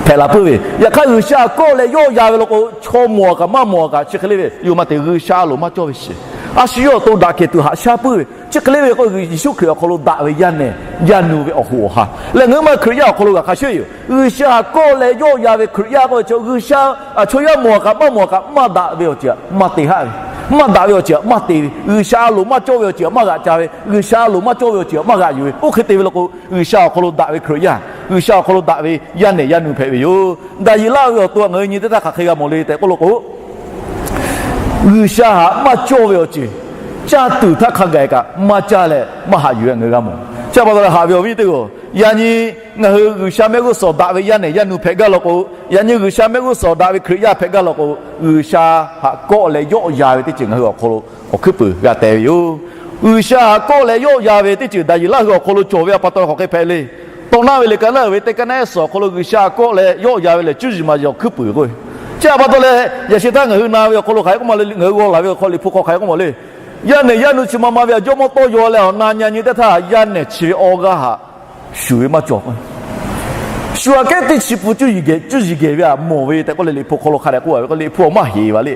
hpehꞈ la puiˉ ve. Yaꞈ hk'aˇ G'uiˬsha htaꞈ kawˆ leh yawˆ yan ve law k'o, chaw mawˬ kaꞈ maˇ mawˬ kaꞈ chi hk'e le ve yoˬ maˇ te, G'uiˬsha a loˍ maˇ cawˇ ve shiˍ. A shu yawˇ awˬ to daꞈ kehˬ tuˬ haꞈ shaˉ puiˉ ve chi hk'e le ve k'o, Yeˍsuˆ Hkriꞈ awˬ hk'aw lo daꞈ ve yaˇ nehˬ yaˇ nu ve awˬ hoꞈ awˬ ha lehˬ, ngaˬ hui ma Hkriꞈ yaˇ awˬ hk'aw lo g'a hk'a shuˍ yoˬ. G'uiˬsha htaꞈ kawˆ leh yawˆ yan ve Hkriꞈ yaˇ k'oˆ ve chi, G'uiˬsha chaw yaˇ mawˬ kaꞈ maˇ mawˬ kaꞈ maˇ daꞈ ve awˬ ceuˬ maˇ te haˆ ve, maˇ daꞈ ve awˬ ceuˬ maˇ te ve, G'uiˬsha a loˍ maˇ cawˇ ve awˬ ceuˬ maˇ g'aꞈ ca ve, G'uiˬsha a loˍ maˇ cawˇ ve awˬ ceuˬ maˇ g'aꞈ yuˬ ve, oˇ hk'e te ve law k'o, G'uiˬsha awˬ hk'aw lo daꞈ ve Hkriꞈ yaˇ, G'uiˬsha awˬ hk'aw lo daꞈ ve yaˇ nehˬ yaˇ nu hpehꞈ ve yoˬ. Daˍyeˍlaˆ ve awˬ to ngaˬ hui nyi teˇ htaˇ hk'aˬ hk'e g'a mawˬ le tehꞈ k'oˆ law k'o, G'uiˬsha htaꞈ maˇ cawˇ ve awˬ ceuˬ caˇ tuˬ htaˇ hk'a gaˬ kaꞈ maˇ caˇ leh maˇ haꞈ yuˬ ve ngaˬ hui g'a mawˬ. Chi a pa taw leh haꞈ ve awˬ viˉ teˇ hpaˍ-oˬ, yaꞈ nyi ngaˬ hui G'uiˬsha mehˆ g'uˇ suhˍ daꞈ ve yaˇ nehˬ yaˇ nu hpehꞈ gaˇ law k'o, yaꞈ nyi G'uiˬsha mehˆ g'uˇ suhˍ daꞈ ve Hkriꞈ yaˇ hpehꞈ gaˇ law k'o, G'uiˬsha htaꞈ kawˆ leh yawˆ yan ve teˇ ceuˬ ngaˬ hui awˬ hk'aw lo awˬ hkuiˉ puiˍ g'a teh ve yoˬ. G'uiˬsha htaꞈ kawˆ leh yawˆ yan ve teˇ ceuˬ Daˍyeˍlaˆ hui awˬ hk'aw lo cawˬ ve a pa taw hk'aˬ hk'e hpehꞈ le. Tawˇ naˆ ve liꞈ ka naˆ uiˍ ve teˇ ka naˆ ehˉ suhˍ awˬ hk'aw lo G'uiˬsha htaꞈ kawˆ leh yawˆ yan ve lehˬ cuˇ yiˍ maˍ yiˍ awˬ hkuiˉ puiˍ k'o, chi a pa taw leh yaꞈ sheh htaˇ ngaˬ hui na ve awˬ hk'aw lo hk'aˬ hk'e k'oˆ ma le, ngaˬ hui g'aw laˬ ve awˬ hk'aw liꞈ hpu hk'aw hk'aˬ hk'e k'oˆ ma le. Yaˇ nehˬ yaˇ nu chi ma ma ve a jawˇmawˇ tawˇ yaw leh awˬ na nyi nyi teˇ htaˇ, yaˇ nehˬ chi ve awˇ g'aˇ htaꞈ shuˍ ve maˇ cawˬ k'o, shu aꞈ kehˉ teˇ chi pun cuˇ yiˍ geh cuˇ yiˍ geh ve htaꞈ mawˬ ve tehꞈ k'oˆ leh liꞈ hpu hk'aw lo hk'a dehꞈ k'oˆ ve k'o, liꞈ hpu awˬ maˇ heˍ ve le.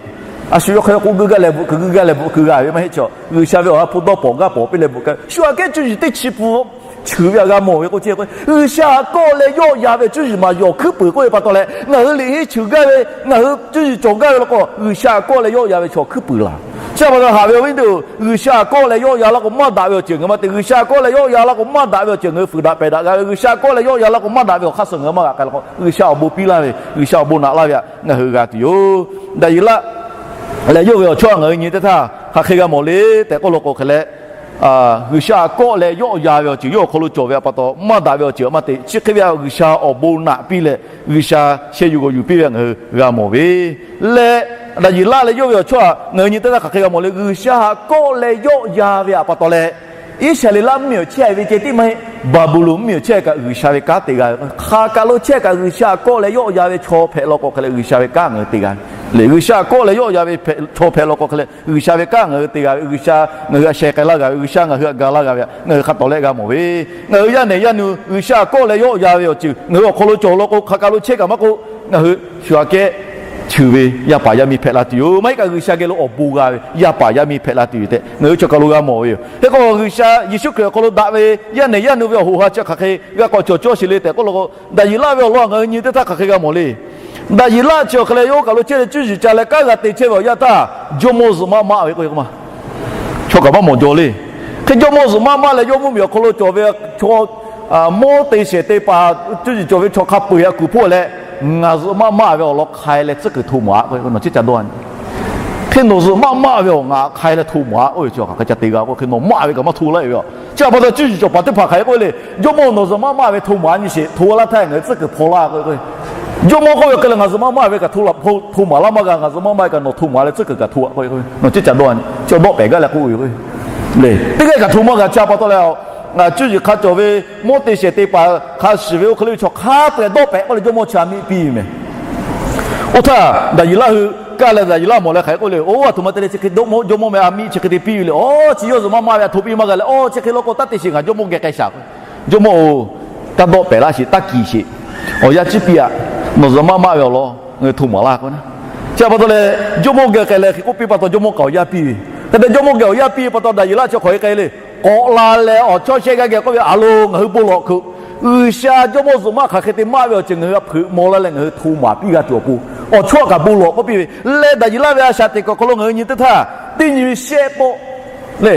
A shu yawˇ hk'aˇ yawˇ k'oˆ g'uiˇ gaˇ leh bvuhꞈ keu g'uiˇ gaˇ leh bvuhꞈ keu g'a ve maˇ heˆ. Chaw G'uiˬsha ve awˬ ha hpu dawˇ pawˍ gaˇ pawˍ piˇ leh bvuhꞈ keu, shu aꞈ kehˉ cuˇ yiˍ teˇ chi pun cheuˬ ve htaꞈ g'a mawˬ ve k'o, chi k'o G'uiˬsha htaꞈ kawˆ leh yawˆ yan ve cuˇ yiˍ maˍ yiˍ awˬ hkuiˉ puiˍ k'oˆ ve pa taw leh, ngaˬ hui liꞈ henˇ cheuˬ gaˇ ve, ngaˬ hui cuˇ yiˍ cawˬ gaˇ ve law k'o, G'uiˬsha htaꞈ kawˆ leh yawˆ yan ve chaw hkuiˉ puiˍ laˬ. Chi pa taw haꞈ ve awˬ viˉ nyi teˇ-oˬ, G'uiˬsha kawˆ leh yawˆ yan laˇ k'o maˇ daꞈ ve awˬ ceuˬ ngaˬ hui maˇ te. G'uiˬsha kawˆ leh yawˆ yan laˇ k'o maˇ daꞈ ve awˬ ceuˬ ngaˬ hui fuiˍ daꞈ pehˬ daꞈ g'a ve. G'uiˬsha kawˆ leh yawˆ yan laˇ k'o maˇ daꞈ ve awˬ hk'aˇ suh ngaˬ hui maˇ g'a k'ai la k'o, G'uiˬsha awˬ bon piˇ laˇ ve, G'uiˬsha awˬ bon naꞈ laˇ ve htaꞈ ngaˬ hui g'a tuˬ yoˬ. Daˍyeˍlaˆ lehˬ yawˇ ve awˬ chawˇ ngaˬ hui nyi teˇ htaˇ hk'aˬ hk'e g'a mawˬ le tehꞈ k'oˆ law k'o hk'e leh, G'uiˬsha kawˆ leh yawˆ yan ve awˬ ceuˬ yawˇ awˬ hk'aw lo cawˬ ve pa taw, maˇ daꞈ ve awˬ ceuˬ maˇ te. Chi hk'e ve G'uiˬsha awˬ bon naꞈ piˇ leh G'uiˬsha sheh yuˬ g'awˬ yuˬ piˇ ve ngaˬ hui g'a mawˬ ve leh, Daˍyeˍlaˆ leh yawˇ ve awˬ chawˇ htaꞈ ngaˬ hui nyi teˇ htaˇ hk'aˬ hk'e g'a mawˬ le. G'uiˬsha htaꞈ kawˆ leh yawˆ yan ve pa taw leh, Iˉsaˍreˍlaˆ mvuhˇmiˬ awˬ chehˇ ve ceh tiˉ maˇ heˆ, Baˍbuˍlonˍ mvuhˇmiˬ awˬ chehˇ kaꞈ G'uiˬsha ve kanˉ te g'a ve. Hk'aˬ kaˬ lo chehˇ kaꞈ G'uiˬsha kawˆ leh yawˆ yan ve chaw hpehꞈ law k'o hk'e leh G'uiˬsha ve kanˉ ngaˬ hui te g'a ve. Lehˬ G'uiˬsha kawˆ leh yawˆ yan ve chaw hpehꞈ law k'o hk'e leh G'uiˬsha ve kanˉ ngaˬ hui te g'a ve. G'uiˬsha ngaˬ hui htaꞈ sheh k'ai laˇ g'a ve, G'uiˬsha ngaˬ hui htaꞈ ga laˇ g'a ve htaꞈ ngaˬ hui hk'a tawˍ leh g'a mawˬ ve. Ngaˬ hui yaˇ nehˬ yaˇ nu G'uiˬsha kawˆ leh yawˆ yan ve awˬ ceuˬ ngaˬ hui awˬ hk'aw lo cawˬ law k'o, hk'aˬ kaˬ lo chehˇ kaꞈ maˇ k'oˆ, ngaˬ hui shu aꞈ kehˉ cheuˬ ve yaˇ paˍ yaˇ miˇ hpehꞈ la tuˬ yoˬ. Maˇ heˆ kaꞈ G'uiˬsha geh lo awˬ bon g'a ve yaˇ paˍ yaˇ miˇ hpehꞈ la tuˬ yoˬ tehꞈ ngaˬ hui chaw kaˬ lo g'a mawˬ ve yoˬ. Hk'e k'o G'uiˬsha Yeˍsuˆ Hkriꞈ awˬ hk'aw lo daꞈ ve yaˇ nehˬ yaˇ nu ve awˬ hoꞈ ha chi hk'aˬ hk'e g'a k'awꞈ cawˬ cawˇ sheˍ le tehꞈ k'oˆ law k'o, Daˍyeˍlaˆ ve awˬ lawn ngaˬ hui nyi teˇ htaˇ hk'aˬ hk'e g'a mawˬ le. Daˍyeˍlaˆ chi awˬ hk'e leh yawˇ kaˬ lo chehˇ leh cuˇ yiˍ ca leh kanˉ g'a te chehˇ ve awˬ yanˇ htaˇ, jawˇmawˇ zuhꞈ maˆ maˆ ve k'o, chaw kaꞈ maˇ mawˬ jaw le. Hk'e jawˇmawˇ zuhꞈ maˆ maˆ leh yawˇ mvuhˇmiˬ awˬ hk'aw lo cawˬ ve chaw, mawˇ te shehˍ te paˍ cuˇ yiˍ cawˬ ve chaw hk'a peu-eˬ htaꞈ kuˬ hpoˆ leh, ngaˬ zuhꞈ maˆ maˆ ve awˬ lawn hk'ai leh tcuhˉ kuiˬ hto maˍ a k'o, nawˬ chi ca dawˇ a nyi. Hk'e nawˬ zuhꞈ maˆ maˆ ve awˬ ngaˬ hk'ai leh hto maˍ a k'oˆ ve chi hk'aˬ hk'e ca te g'a k'o, hk'e nawˬ maˆ ve kaꞈ maˇ hto laˇ ve yoˬ. Chi pa taw cuˇ yiˍ cawˬ paˍ teˇ hpaˍ hk'aˬ hk'e k'oˆ le, jawˇmawˇ nawˬ zuhꞈ maˆ maˆ ve hto maˍ a nyi sheˍ, hto laˇ htaˇ ngaˬ hui tcuhˉ kuiˬ hpaw laˇ k'o, jawˇmawˇ k'oˆ ve hk'e leh ngaˬ zuhꞈ maˆ maˆ ve kaꞈ hto maˍ laˇ maˇ g'a, ngaˬ zuhꞌ maˆ maˆ ve kaꞈ nawˬ hto maˍ leh tcuhˉ kuiˬ kaꞈ hto a k'o, nawˬ chi ca dawˇ a nyi. Chi dawˆ pehˍ gaˇ leh k'oˆ ve yoˬ. Lehˬ teˇ g'aˇ kaꞈ hto maˇ g'a. Chi pa taw leh, ngaˬ cuˇ yiˍ hk'a cawˬ ve mawˇ te shehˍ te paˍ hk'a shiˍ ve oˇ hk'e le ve chaw hk'a peu-eˬ dawˆ pehˍ k'oˆ leh jawˇmawˇ chi a miˆ piˇ ve mehˬ. Oˇ htaˇ Daˍyeˍlaˆ hui kaˇ leh Daˍyeˍlaˆ mawˬ leh hk'aˬ hk'e k'oˆ le, oˇ a htoꞈ ma te leh chi hk'e dawˆ mawˇ jawˇmawˇ meh a miˆ chi hk'e te piˇ ve le. Awˬ, chi yawˇ zuhꞈ maˆ maˆ ve htaꞈ hto piˇ maˇ g'a leh, awˬ, chi hk'e law k'o taˇ te sheˍ, ngaˬ jawˇmawˇ geh k'ai shaˍ k'o, jawˇmawˇ-oˬ, taˇ dawˆ pehˍ laˇ sheˍ, taˇ kiˍ sheˍ. Awˬ yanˇ ciˉ piˇ aꞈ, nawˬ zuhꞈ maˆ maˆ ve awˬ lawn ngaˬ hui hto maˍ laˇ k'o na. Chi pa taw leh jawˇmawˇ geh k'ai leh hk'e k'oˆ piˇ pa taw jawˇmawˇ kaꞈ awˬ yanˇ piˇ ve. Hk'e te jawˇmawˇ geh awˬ yanˇ piˇ ve pa taw Daˍyeˍlaˆ chi hk'aˬ hk'e k'ai le, k'awꞈ la leh awˬ chawˇ shehˆ g'aˇ geh k'oˆ ve, A loˬ, ngaˬ hui bon lawˬ kuiˬ. G'uiˬsha jawˇmawˇ zuhꞈ maˆ hk'aˬ hk'e te maˆ ve awˬ ceuˬ ngaˬ hui htaꞈ hpeuꞈ maw laˇ leh ngaˬ hui hto maˍ piˇ g'a tuˬ awˬ pon, awˬ chawˇ kaꞈ bon lawˬ k'oˆ piˇ ve leh, Daˍyeˍlaˆ ve a shaꞈ teꞈ kuiˬ awˬ hk'aw lo ngaˬ hui nyi teˇ htaˇ, teˇ nyi ve shehˆ pawˆ le,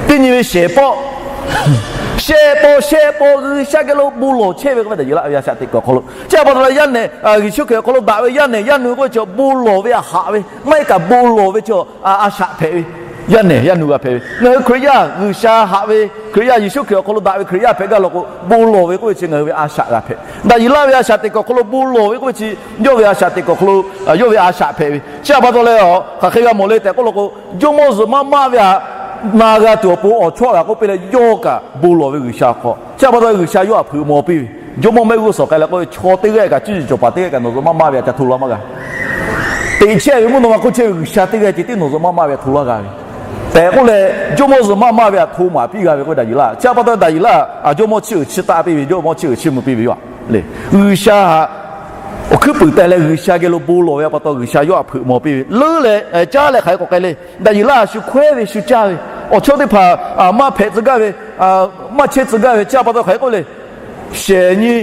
teˇ nyi ve shehˍ pawˆ, shehˆ pawˆ shehˆ pawˆ G'uiˬsha geh lo bon lawˬ chehˇ ve k'oˆ ve Daˍyeˍlaˆ ve a shaꞈ teꞈ kuiˬ awˬ hk'aw lo. Chi pa taw leh yaˇ nehˬ, Yeˍsuˆ Hkriꞈ awˬ hk'aw lo daꞈ ve yaˇ nehˬ yaˇ nu k'oˆ ve chi bon lawˬ ve a haꞈ ve, maˇ heˆ kaꞈ bon lawˬ ve chi a shaꞈ hpehꞈ ve. Yaˇ nehˬ yaˇ nu g'a hpehꞈ ve. Ngaˬ hui Hkriꞈ yaˇ G'uiˬsha haꞈ ve Hkriꞈ yaˇ, Yeˍsuˆ Hkriꞈ awˬ hk'aw lo daꞈ ve Hkriꞈ yaˇ hpehꞈ gaˇ law k'o, bon lawˬ ve k'oˆ ve chi ngaˬ hui ve a shaꞈ g'a hpehꞈ. Daˍyeˍlaˆ ve a shaꞈ teꞈ kuiˬ awˬ hk'aw lo bon lawˬ ve k'oˆ ve chi, yawˇ ve a shaꞈ teꞈ kuiˬ awˬ hk'aw lo, yawˇ ve a shaꞈ hpehꞈ ve. Chi pa taw leh, hk'aˬ hk'e g'a mawˬ le tehꞈ k'oˆ law k'o, jawˇmawˇ zuhꞈ maˆ maˆ ve htaꞈ na g'a tuˬ awˬ pon awˬ chawˇ g'a k'oˆ piˇ leh, yawˇ kaꞈ bon lawˬ ve G'uiˬsha hk'aw. Chi pa taw G'uiˬsha yawˇ htaꞈ hpeuꞈ maw piˇ ve. Jawˇmawˇ mehˆ g'uˇ suhˍ k'ai leh k'oˆ ve, Chaw teˇ g'aˇ kaꞈ cuˇ yiˍ cawˬ paˍ teˇ g'aˇ kaꞈ nawˬ zuhꞈ maˆ maˆ ve htaꞈ ca hto laˇ maˇ g'a. Teꞈ chehˇ ve mvuhˇ naw ma hk'oˆ chehˇ ve G'uiˬsha teˇ g'aˇ ceh tiˉ nawˬ zuhꞈ maˆ maˆ ve htaꞈ hto laˇ g'a ve tehꞈ k'oˆ leh, jawˇmawˇ zuhꞈ maˆ maˆ ve htaꞈ hto maˍ piˇ g'a ve k'oˆ ve Daˍyeˍlaˆ. Chi pa taw Daˍyeˍlaˆ jawˇmawˇ chiˇ uiˍ chiˇ taˆ piˇ ve, jawˇmawˇ chiˇ uiˍ chiˇ mvuh piˇ ve yoˬ. Lehˬ G'uiˬsha awˬ hkuiˉ puiˍ teh leh G'uiˬsha geh lo bon lawˬ ve pa taw G'uiˬsha yawˇ htaꞈ hpeuꞈ maw piˇ ve leuˉ leh, caˉ leh hk'aˬ hk'e k'awꞈ k'ai le. Daˍyeˍlaˆ shu hkawehˉ ve shu caˇ ve, awˬ chawˇ teˇ hpaˍ maˇ hpehꞈ tcuh gaˇ ve, maˇ chehˇ tcuh gaˇ ve. Chi pa taw hk'aˬ hk'e k'oˆ le, shehˍ nyi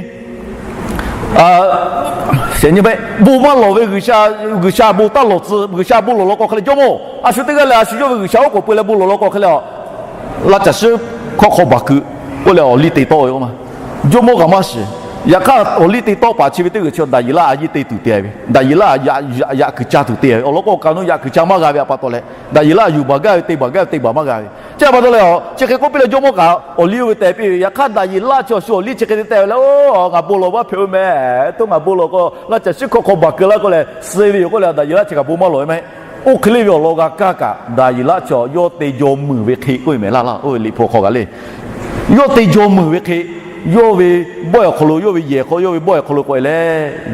shehˍ nyi mehˆ bon maˇ lawˬ ve G'uiˬsha, G'uiˬsha bon taˇ lawˬ tcuh, G'uiˬsha bon lawˬ law k'o hk'e leh jawˇmawˇ a shu teˇ g'aˇ leh a shu yawˇ ve G'uiˬsha oˉ k'oˍ pui leh bon lawˬ law k'o hk'e leh, laˇ caˬ shiˉ hkawˇ hk'aw baˬ keu k'oˆ leh awˬ liˇ te tawˆ ve k'o ma, jawˇmawˇ kaꞈ maˇ shiˍ. Yaꞈ hk'aˇ awˬ liˇ te tawˆ paˍ chi ve teˇ g'uiˬ chi Daˍyeˍlaˆ a yiˇ te tuˬ te ve, Daˍyeˍlaˆ yaꞈ kuiˬ ca tuˬ te ve. Awˬ lawn k'o kaꞈ nawˬ yaꞈ kuiˬ ca maˇ g'a ve pa taw leh, Daˍyeˍlaˆ yuˬ baˬ gaˇ ve te baˬ gaˇ ve te baˬ maˇ g'a ve. Chi pa taw leh, chi hk'e k'oˆ piˇ leh jawˇmawˇ kaꞈ awˬ liˇ oˇ ve tehꞈ piˇ ve. Yaꞈ hk'aˇ Daˍyeˍlaˆ chi awˬ shu awˬ liˇ chi hk'e te teh ve leh, Oˬ, ngaˬ bon lawˬ maˇ hpehꞈ ve mehˍ. Toˇ ngaˬ bon lawˬ k'o laˇ caˬ shiˉ hkawˇ hk'aw baˬ keu laˇ k'oˆ leh suh ve yoˬ k'oˆ leh Daˍyeˍlaˆ chi kaꞈ bon maˇ lawˬ ve mehˆ. Oˇ hk'e le ve awˬ lawn g'a kaˇ kaꞈ Daˍyeˍlaˆ chi yawˇ te jaw meuˬ ve hk'e k'oˆ ve mehˍ laˇ laˇ. Oˇ ve Liꞈ hpu hk'aw g'a le, yawˇ te jaw meuˬ ve hk'e, yawˇ ve bawˆ ehˍ awˬ hk'aw lo, yawˇ ve yehˬ hk'aw, yawˇ ve bawˆ ehˍ hk'aw lo k'awꞈ e leh,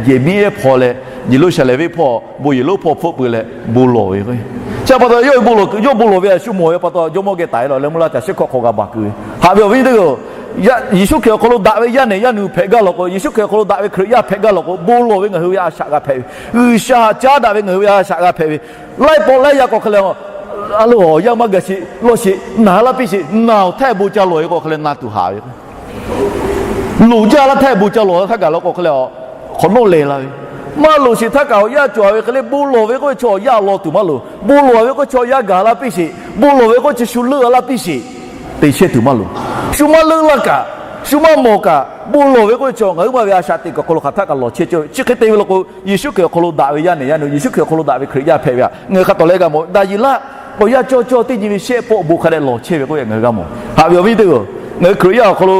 yehˬ miˉ ehˉ hpaw leh, Yeˍruˆsaˍlehnˍ venˇ hpawˇ bon yehˬ lonˉ hpawˇ hpfuhˆ pui leh bon lawˬ ve k'o, chi pa taw yawˇ ve bon lawˬ, yawˇ bon lawˬ ve a shu mawˬ ve pa taw jawˇmawˇ geh taˍ e lawˬ leh mvuhˇ laˇ caˬ shiˉ hkawˇ hk'aw g'a baˬ keu ve. Haꞈ ve awˬ viˉ teˇ g'aˇ, Yeˍsuˆ Hkriꞈ awˬ hk'aw lo daꞈ ve yaˇ nehˬ yaˇ nu hpehꞈ gaˇ law k'o, Yeˍsuˆ Hkriꞈ awˬ hk'aw lo daꞈ ve Hkriꞈ yaˇ hpehꞈ gaˇ law k'o, bon lawˬ ve ngaˬ hui ve a shaꞈ g'a hpehꞈ ve, G'uiˬsha htaꞈ caˉ daꞈ ve ngaˬ hui ve a shaꞈ g'a hpehꞈ ve. Laiˉ pawˆ laiˉ yaˇ k'o hk'e leh, a loˬ, awˬ yanˇ maˇ gaˬ sheˍ lawˇ sheˍ, naˬ laˇ piˇ sheˍ, naˬ awˬ htaˇ bon ca lawˬ ve k'o hk'e leh na tuˬ haˍ ve k'o, loˬ jaˇ laˇ htaˇ bon ca lawˬ laˇ htaˇ gaˬ law k'o hk'e leh, hk'awꞈ nawˉ leh la ve, Maˇ loˍ sheˍ htaˇ kaꞈ awˬ yanˇ cawˬ ve hk'e le, bon lawˬ ve k'oˆ ve chaw awˬ yanˇ law tuˬ maˇ loˍ. Bon lawˬ ve k'oˆ ve chaw awˬ yanˇ gaˬ la piˇ sheˍ. Bon lawˬ ve k'oˆ ve chi shu leuˆ la piˇ sheˍ. Te chehˇ tuˬ maˇ loˍ. Shu maˇ leuˆ laˇ kaꞈ, shu maˇ mawˬ kaꞈ, bon lawˬ ve k'oˆ ve chaw ngaˬ hui maˇ ve a shaꞈ teꞈ kuiˬ awˬ hk'aw lo hk'aˬ htaˆ kaꞈ lawˬ chehˇ cawˇ ve. Chi hk'e te ve law k'o, Yeˍsuˆ Hkriꞈ awˬ hk'aw lo daꞈ ve yaˇ nehˬ yaˇ nu, Yeˍsuˆ Hkriꞈ awˬ hk'aw lo daꞈ ve Hkriꞈ yaˇ hpehꞈ ve htaꞈ ngaˬ hui hk'a tawˍ leh g'a mawˬ. Daˍyeˍlaˆ awˬ yanˇ cawˇ cawˇ teˇ nyi ve shehˆ pawˆ bon hk'a dehꞈ lawˬ chehˇ ve k'oˆ ve ngaˬ hui g'a mawˬ. Haꞈ ve awˬ viˉ teˇ g'aˇ, ngaˬ hui Hkriꞈ yaˇ awˬ hk'aw lo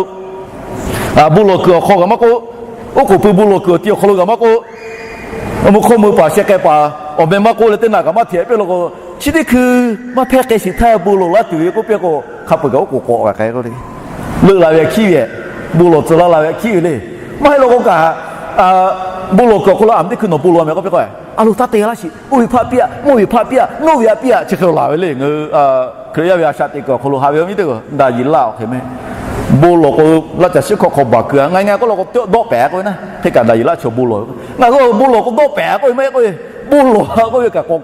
bon lawˬ kuiˬ awˬ hk'aw kaꞈ maˇ k'oˆ, oˉ k'oˍ pui bon lawˬ kuiˬ awˬ ti awˬ hk'aw lo kaꞈ maˇ k'oˆ, mvuhˇ hk'awˇ mvuhˇ paˍ sheh k'ai paˍ awˬ meh maˇ k'oˆ leh teˇ naꞈ kaꞈ maˇ hteꞈ piˇ law k'o, chi teˇ hkui maˇ hpehˇ k'ai sheˍ htaˇ bon lawˬ laˇ tuˬ ve k'oˆ piˇ k'o, hk'a peu-eˬ kaꞈ oˉ k'oˍ k'awꞈ g'a k'ai k'o le. Leuˆ la ve htaꞈ hkiˉ ve, bon lawˬ tcuh laˇ la ve htaꞈ hkiˉ ve le. Maˇ heˆ law k'o kaꞈ, bon lawˬ kuiˬ awˬ hk'aw lo a meh teˇ hkui nawˬ bon lawˬ meh k'oˆ piˇ k'o, a loˍ taˇ te laˇ sheˍ. Oˇ ve hpaˆ piˇ-a, mvuhˇ ve hpaˆ piˇ-a, nawˇ ve hpaˆ piˇ-a, chi hk'e laˬ ve le. Ngaˬ hui Hkriꞈ yaˇ ve a shaꞈ teꞈ kuiˬ awˬ hk'aw lo haꞈ ve awˬ viˉ teˇ g'aˇ, Daˍyeˍlaˆ awˬ hk'e meh. Bon lawˬ k'o, laˇ caˬ shiˉ hkawˇ hk'aw baˬ keu-a, ngaˬ ngaˬ k'oˆ law k'o dawˆ pehˍ k'oˆ ve naˉ. Hk'e kaꞈ Daˍyeˍlaˆ chaw bon lawˬ ve. Ngaˬ k'o bon lawˬ k'o dawˆ pehˍ k'oˆ ve maˇ heˆ k'oˆ ve, bon lawˬ k'oˆ ve kaꞈ k'awꞈ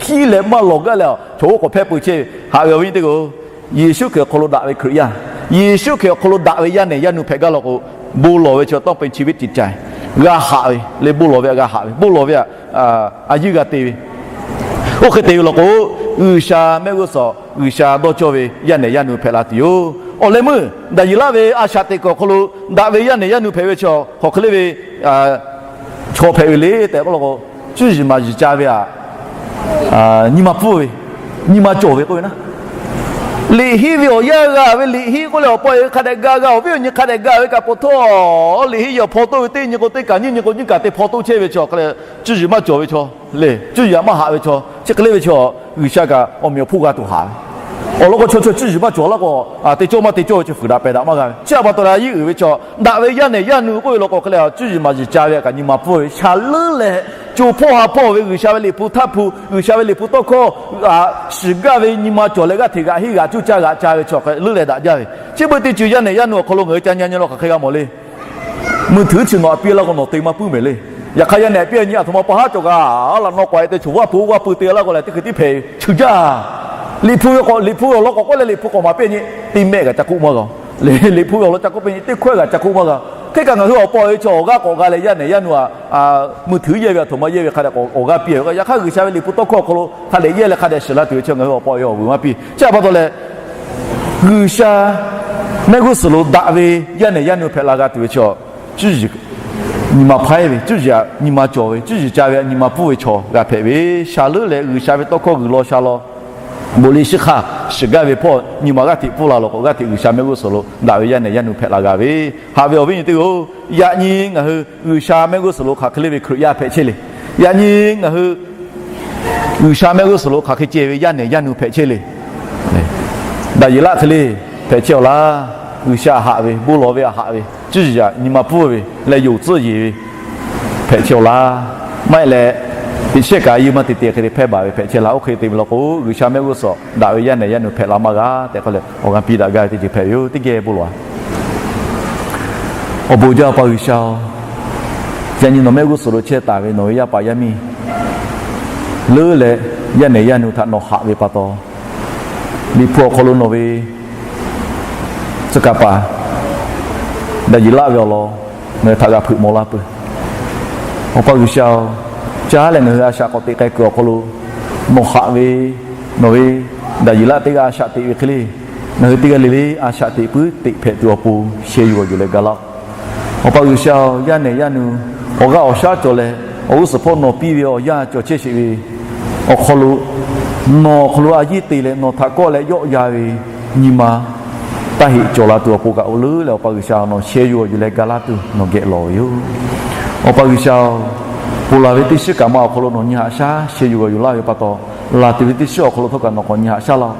hkiˉ leh maˇ lawˬ gaˇ leh, chaw oˉ k'awꞈ hpehˇ peu chehˇ ve. Haꞈ ve awˬ viˉ teˇ g'aˇ, Yeˍsuˆ Hkriꞈ awˬ hk'aw lo daꞈ ve Hkriꞈ yaˇ, Yeˍsuˆ Hkriꞈ awˬ hk'aw lo daꞈ ve yaˇ nehˬ yaˇ nu hpehꞈ gaˇ law k'o, bon lawˬ ve chi tawˇ pe chi viˉ ti ca g'a haꞈ ve le. Bon lawˬ ve htaꞈ g'a haꞈ ve, bon lawˬ ve htaꞈ a yiˇ g'a te ve. Oˇ hk'e te ve law k'o, G'uiˬsha mehˆ g'uˇ suhˍ, G'uiˬsha dawˇ cawˇ ve yaˇ nehˬ yaˇ nu hpehꞈ la tuˬ yoˬ. Awˬ leh meuˇ Daˍyeˍlaˆ ve a shaꞈ teꞈ kuiˬ awˬ hk'aw lo daꞈ ve yaˇ nehˬ yaˇ nu hpehꞈ ve chi hk'aˬ hk'e le ve chaw hpehꞈ ve le tehꞈ k'oˆ law k'o, cuˇ yiˍ maˍ yiˍ ca ve htaꞈ nyi ma pfuhˇ ve, nyi ma cawˬ ve k'oˆ ve naˉ. Liꞈ henˇ ve awˬ yanˇ g'a ve, liꞈ henˇ k'oˆ leh awˬ pa awˬ e hk'a dehꞈ ga g'a, awˬ viˉ awˬ nyi hk'a dehꞈ ga ve kaꞈ pa taw, liꞈ henˇ yaꞈ hpaw toˆ ve teˇ nyi k'o teˇ kaꞈ nyiˇ nyi k'o nyiˇ kaꞈ te hpaw toˆ chehˇ ve chi hk'e le, cuˇ yiˍ maˇ cawˬ ve chaw le, cuˇ yiˍ maˇ haꞈ ve chaw, chi hk'e le ve chaw, G'uiˬsha kaꞈ awˬ meꞈ awˬ hponˇ g'a tuˬ haꞈ ve. Awˬ lawn k'o chaw chaw cuˇ yiˍ maˇ cawˬ laˇ k'o, te cawˇ maˇ te cawˇ ve chi fuiˍ daꞈ pehˬ daꞈ maˇ g'a ve. Chi htaꞈ pa taw leh a yiˇ uiˍ ve chaw, daꞈ ve yaˇ nehˬ yaˇ nu k'oˆ ve law k'o hk'e le, cuˇ yiˍ maˍ yiˍ ca ve htaꞈ kaꞈ nyi ma pfuhˇ ve, shaˍ leuˉ leh co hpawˇ ha hpawˇ ve G'uiˬsha ve liꞈ hpu htaˇ hpu, G'uiˬsha ve liꞈ hpu tawˇ hkawˇ shiˍ gaˇ ve nyi ma cawˬ leh g'aˇ hteꞈ g'aꞈ henˇ g'aꞈ cuˇ caˇ g'aꞈ ca ve chaw hk'e leuˉ leh daꞈ jaˇ ve. Chi beuꞈ teˇ ceuˬ yaˇ nehˬ yaˇ nu awˬ hk'aw lo ngaˬ hui ca nyi nyi law hk'aˬ hk'e g'a mawˬ le. Mui htuiˍ chi nawˬ htaꞈ piˇ laˇ k'o nawˬ te maˇ puiˉ mehˍ le. Yaꞈ hk'aˇ yaˇ nehˬ piˇ nyi a htoꞈ ma pa haˉ cawˬ g'a, a laꞈ naw k'awꞈ e te choˬ vaˇ pu vaˇ pu te laˇ k'o leh teˇ hkui tiˉ hpehꞈ ve, cheuˬ jaˇ. Liꞈ hpu ve k'awꞈ, liꞈ hpu ve awˬ lawn k'awꞈ k'oˆ leh liꞈ hpu k'awꞈ maˍ piˇ nyi, teˇ mehˆ g'aꞈ ca k'oˆ maˇ g'a. Liꞈ hpu ve awˬ lawn ca k'oˆ piˇ nyi, teˇ hkawehˇ g'aꞈ ca k'oˆ maˇ g'a. Hk'e kaꞈ ngaˬ hui awˬ pa awˬ e chaw awˬ g'aˇ k'awꞈ g'a leh yaˇ nehˬ yaˇ nu htaꞈ mui htuiˍ yehˇ ve a htoꞈ ma yehˇ ve hk'a dehꞈ awˬ g'aˇ piˇ ve. Yaꞈ hk'aˇ G'uiˬsha ve liꞈ hpu tawˇ hkawˇ awˬ hk'aw lo hk'a dehꞈ yehˇ leh hk'a dehꞈ shiˍ la tuˬ ve chi ngaˬ hui awˬ pa awˬ e awˬ vuiˬ maˇ piˇ. Chi htaꞈ pa taw leh G'uiˬsha mehˆ g'uˇ suhˍ lo daꞈ ve yaˇ nehˬ yaˇ nu hpehꞈ la g'a tuˬ ve chaw, cuˇ yiˍ nyi ma hpaiˉ ve, cuˇ yiˍ htaꞈ nyi ma cawˬ ve, cuˇ yiˍ ca ve htaꞈ nyi ma pfuhˇ ve chaw g'a hpehꞈ ve, shaˍ leuˉ leh G'uiˬsha ve tawˇ hkawˇ g'uiˬ law sha law bon liꞈ shiˉ hk'aˇ shiˍ gaˇ ve hpawˇ nyi ma g'aˇ hteꞈ pfuhˇ la law k'o, g'aˇ hteꞈ G'uiˬsha mehˆ g'uˇ suhˍ lo daꞈ ve yaˇ nehˬ yaˇ nu hpehꞈ la g'a ve. Haꞈ ve awˬ viˉ nyi teˇ g'aˇ-oˬ, yaꞈ nyi ngaˬ hui G'uiˬsha mehˆ g'uˇ suhˍ lo hk'aˬ hk'e le ve Hkriꞈ yaˇ hpehꞈ chehˇ le. Yaꞈ nyi ngaˬ hui G'uiˬsha mehˆ g'uˇ suhˍ lo hk'aˬ hk'e ceh ve yaˇ nehˬ yaˇ nu hpehꞈ chehˇ le. Daˍyeˍlaˆ hk'e le hpehꞈ chehˇ-aw laˇ. G'uiˬsha haꞈ ve, bon lawˬ ve htaꞈ haꞈ ve, cuˇ yiˍ htaꞈ nyi ma pfuhˇ ve leh yonˍ tcuhˇ yeˬ ve hpehꞈ chehˇ-aw laˇ. Maˇ heˆ leh, teꞈ shehˆ kaꞈ a yeˇ maˇ te te hk'e te hpehˇ baˬ ve hpehꞈ chehˇ laˇ. Oˇ hk'e te ve law k'o, G'uiˬsha mehˆ g'uˇ suhˍ daꞈ ve yaˇ nehˬ yaˇ nu hpehꞈ la maˇ g'a tehꞈ k'oˆ leh awˬ g'aˇ piˇ daꞈ gaˇ ve teˇ ceuˬ hpehꞈ ve yoˬ. Teˇ geh bon lawˬ-a. Awˬ bon jaˇ Awˬ pa G'uiˬsha-oˬ, yaꞈ nyi nawˬ mehˆ g'uˇ suhˍ lo chehˇ taˍ ve nawˬ ve yaˇ paˍ yaˇ miˇ leuˉ leh yaˇ nehˬ yaˇ nu htaꞈ nawˬ haꞈ ve pa taw, Liꞈ hpu awˬ hk'aw lo nawˬ ve tcuh kaˍ paˍ Daˍyeˍlaˆ ve awˬ lawn ngaˬ hui htaꞈ g'a hpeuꞈ maw laˇ peuˬ. Awˬ pa G'uiˬsha-oˬ, caˇ leh ngaˬ hui a shaꞈ k'awꞈ teꞈ k'ai kuiˬ awˬ hk'aw lo nawˬ haꞈ ve, nawˬ ve Daˍyeˍlaˆ teˇ g'aˇ a shaꞈ teꞈ ve hk'e le, ngaˬ hui teˇ g'aˇ le le a shaꞈ teꞈ puiˉ teꞈ hpehꞈ tuˬ awˬ pon sheh yuˬ g'awˬ yuˬ leh ga laˇ-oˬ. Awˬ pa G'uiˬsha-oˬ, yaˇ nehˬ yaˇ nu awˬ g'aˇ awˬ shaˉ cawˬ leh, awˬ g'uˇ suhˍ hpawˇ nawˬ piˇ ve awˬ yanˇ cawˬ chehˇ sheˍ ve awˬ hk'aw lo, nawˬ awˬ hk'aw lo a yiˇ te leh nawˬ htaꞈ kawˆ leh yawˆ yan ve nyi ma taˇ heꞈ cawˬ la tuˬ awˬ pon kaꞈ, oˇ leuˉ leh Awˬ pa G'uiˬsha nawˬ sheh yuˬ g'awˬ yuˬ leh ga laˇ tuˬ nawˬ geh lawˬ ve yoˬ. Awˬ pa G'uiˬsha-oˬ, ponˬ laˬ ve teˇ shiˉ kaꞈ ma awˬ hk'aw lo nawˬ nyi haꞈ shaˉ sheh yuˬ g'awˬ yuˬ laˇ ve pa taw, laˬ tuˬ ve teˇ shiˉ awˬ hk'aw lo htawˇ kaꞈ nawˬ k'awꞈ nyi haꞈ shaˉ laˇ-oˬ.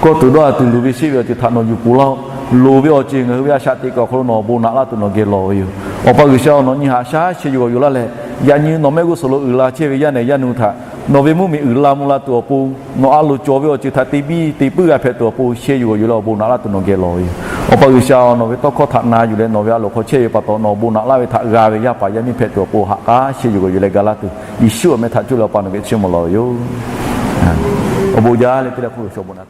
Kawˇ tuˬ dawˇ a tuˬ luˬ ve sheˆ ve awˬ ceuˬ htaꞈ nawˬ yuˬ poˬ laˇ-oˬ. Loˍ ve awˬ ceuˬ ngaˬ hui ve a shaꞈ teꞈ kuiˬ awˬ hk'aw lo nawˬ awˬ bon naꞈ laˇ tuˬ nawˬ geh lawˬ ve yoˬ. Awˬ pa G'uiˬsha-oˬ, nawˬ nyi haꞈ shaˉ sheh yuˬ g'awˬ yuˬ laˇ leh, yaꞈ nyi nawˬ mehˆ g'uˇ suhˍ lo uiˍ la chehˇ ve yaˇ nehˬ yaˇ nu htaꞈ nawˬ ve mvuhˇmiˬ uiˍ la mvuh la tuˬ awˬ pon, nawˬ a loˍ cawˬ ve awˬ ceuˬ htaꞈ te biˇ te puiˉ g'a hpehꞈ tuˬ awˬ pon sheh yuˬ g'awˬ yuˬ leh awˬ bon naꞈ laˇ tuˬ nawˬ geh lawˬ ve yoˬ. Awˬ pa G'uiˬsha-oˬ, nawˬ ve tawˇ hkawˇ htaꞈ na yuˬ leh nawˬ ve a loˍ hk'aw chehˇ ve pa taw, nawˬ awˬ bon naꞈ laˇ ve htaꞈ g'a ve yaˇ paˍ yaˇ miˇ hpehꞈ tuˬ awˬ pon haꞈ k'aˉ sheh yuˬ g'awˬ yuˬ leh ga laˇ tuˬ, Yeˍsuˆ awˬ meh htaꞈ cuˇ leh Awˬ pa nawˬ geh chiˇ mvuh lawˬ ve yoˬ. Awˬ bon jaˇ leh teˇ leh hk'oˆ lo shaw bon naꞈ